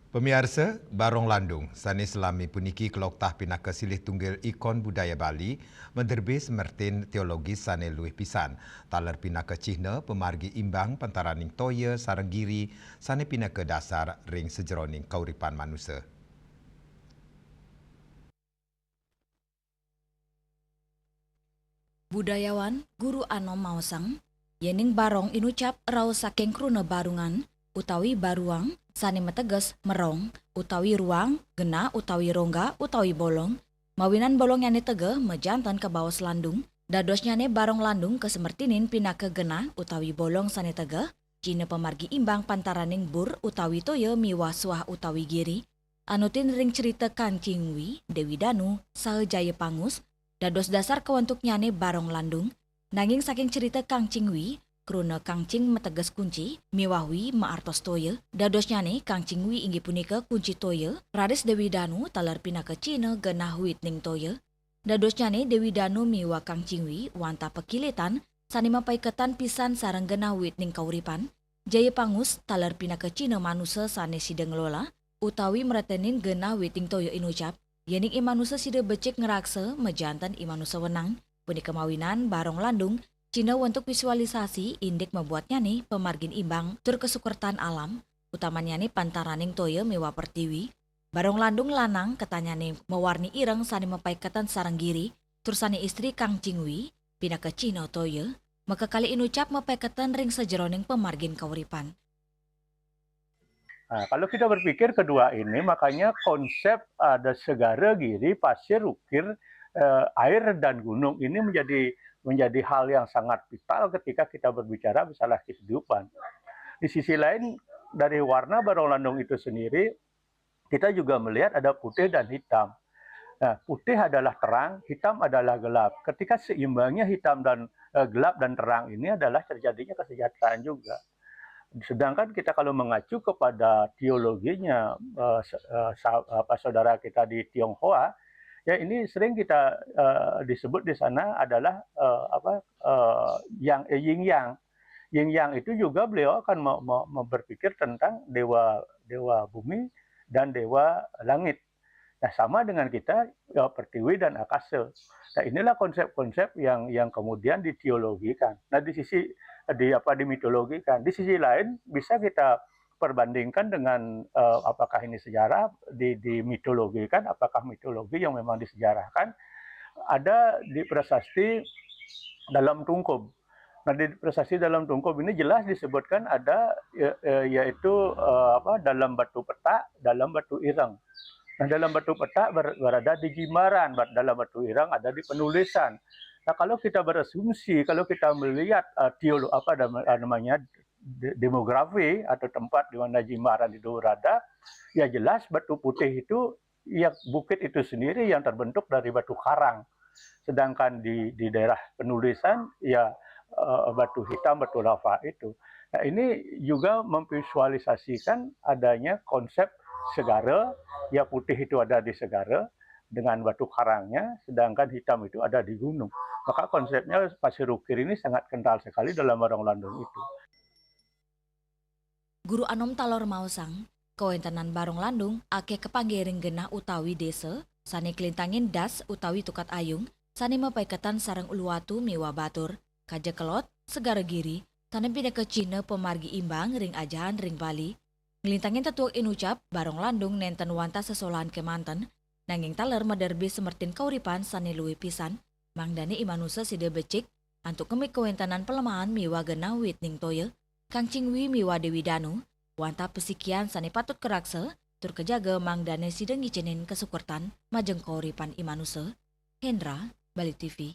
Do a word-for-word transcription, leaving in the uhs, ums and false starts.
Pamiarsa, Barong Landung, sane salami puniki kaloktah pinaka silih tunggil ikon budaya Bali, maderbe semertin teologis sane luih pisan, taler pinaka cihna pamargi imbang pantaraning toya sareng giri sane pinaka dasar ring sajeroning kauripan manusa. Budayawan Guru Anom maosang, yening barong inucap rauh saking kruna barungan utawi baruang sane mateges merong utawi ruang, genah utawi rongga utawi bolong, mawinan bolongnyane tegeh majanten kabaos landung, dadosnyane barong landung kasemertinin pinaka genah utawi bolong sane tegeh, cihna pamargi imbang pantaraning bur utawi toya miwah suah utawi giri, anutin ring crita Kang Cing Wi, Dewi Danu, saha Jaya Pangus, dados dasar kawentuknyane barong landung, nanging saking crita Kang Cing Wi, kruna Kang Cing mateges kunci, miwah Wi maartos toya, dadosnyane Kang Cing Wi inggih punika kunci toya, raris Dewi Danu taler pinaka cihna genah witning toya. Dadosnyane Dewi Danu miwah Kang Cing Wi wantah pakilitan sane mapaiketan pisan sareng genah witning kauripan, Jaya Pangus taler pinaka cihna manusa sane sida ngelola utawi mretenin genah witing toya inucap, yening i manusa sida becik ngraksa majanten i manusa wenang, punika mawinan barong landung, cihna wentuk visualisasi indik mabuatnyane pamargin imbang tur kasukertan alam, utamannyane pantaraning toya miwah pertiwi. Barong landung lanang ketanyane mawarni ireng sane mapaiketan sareng giri, tur sane istri Kang Cing Wi, pinaka cihna toya, makakalih inucap mapaiketan ring sajeroning pamargin kauripan. Nah, kalau kita berpikir kedua ini, makanya konsep ada segara, giri, pasir, ukir, eh, air, dan gunung ini menjadi menjadi hal yang sangat vital ketika kita berbicara masalah kehidupan. Di sisi lain, dari warna barong landung itu sendiri, kita juga melihat ada putih dan hitam. Nah, putih adalah terang, hitam adalah gelap. Ketika seimbangnya hitam dan, eh, gelap dan terang ini adalah terjadinya kesejahteraan juga. Sedangkan kita kalau mengacu kepada teologinya, eh, sa-, eh, sa-, apa, saudara kita di Tionghoa, ya, ini sering kita, eh, disebut di sana adalah, eh, apa, eh, yang, eh, yin yang. Yin yang itu juga beliau akan me-, me-, me-, berpikir tentang dewa, dewa bumi dan dewa langit. Nah, sama dengan kita, ya, pertiwi dan akasa. Nah, inilah konsep-konsep yang, yang kemudian diteologikan. Nah, di sisi, di apa, dimitologikan. Di sisi lain, bisa kita perbandingkan dengan, eh, apakah ini sejarah, di, dimitologikan, apakah mitologi yang memang disejarahkan, ada di prasasti Dalam Tungkub. Nah, di prasasti Dalam Tungkub ini jelas disebutkan ada, ya, eh, yaitu, eh, apa, Dalam Batu Petak, Dalam Batu Ireng. Nah, Dalam Batu Petak ber-, berada di Jimbaran, bat-, Dalam Batu Ireng ada di Penulisan. Nah, kalau kita berasumsi, kalau kita melihat, eh, teolo-, apa nama-, eh, namanya, de-, demografi atau tempat di mana Jimbaran itu berada, ya, jelas Batu Putih itu, ya, bukit itu sendiri yang terbentuk dari batu karang. Sedangkan di, di daerah Penulisan, ya, eh, batu hitam, batu lava itu. Nah, ini juga memvisualisasikan adanya konsep segara, ya, putih itu ada di segara dengan batu karangnya, sedangkan hitam itu ada di gunung. Maka konsepnya pasir ukir ini sangat kental sekali dalam barong landung itu. Guru Anom taler maosang, kawentenan barong landung akeh kapanggih ring genah utawi desa, sane kalintangin das utawi tukad ayung, sane mapaiketan sareng uluwatu miwah batur, kaja kelod, segara giri, sane pinaka cihna pamargi imbang ring ajahan ring Bali. Nglintangin tetuek inucap, barong landung nenten wantah sesolahan kemanten, nanging taler maderbe semertin kauripan sane luih pisan, mangdane i manusa sida becik, antuk kemik kawentenan palemahan miwah genah witning toya, Kang Cing Wi miwah Dewi Danu, wantah pasikian sane patut karaksa, tur kajaga mangdane sida ngicenin kasukertan majeng kauripan i manusa. Hendra, Bali T V.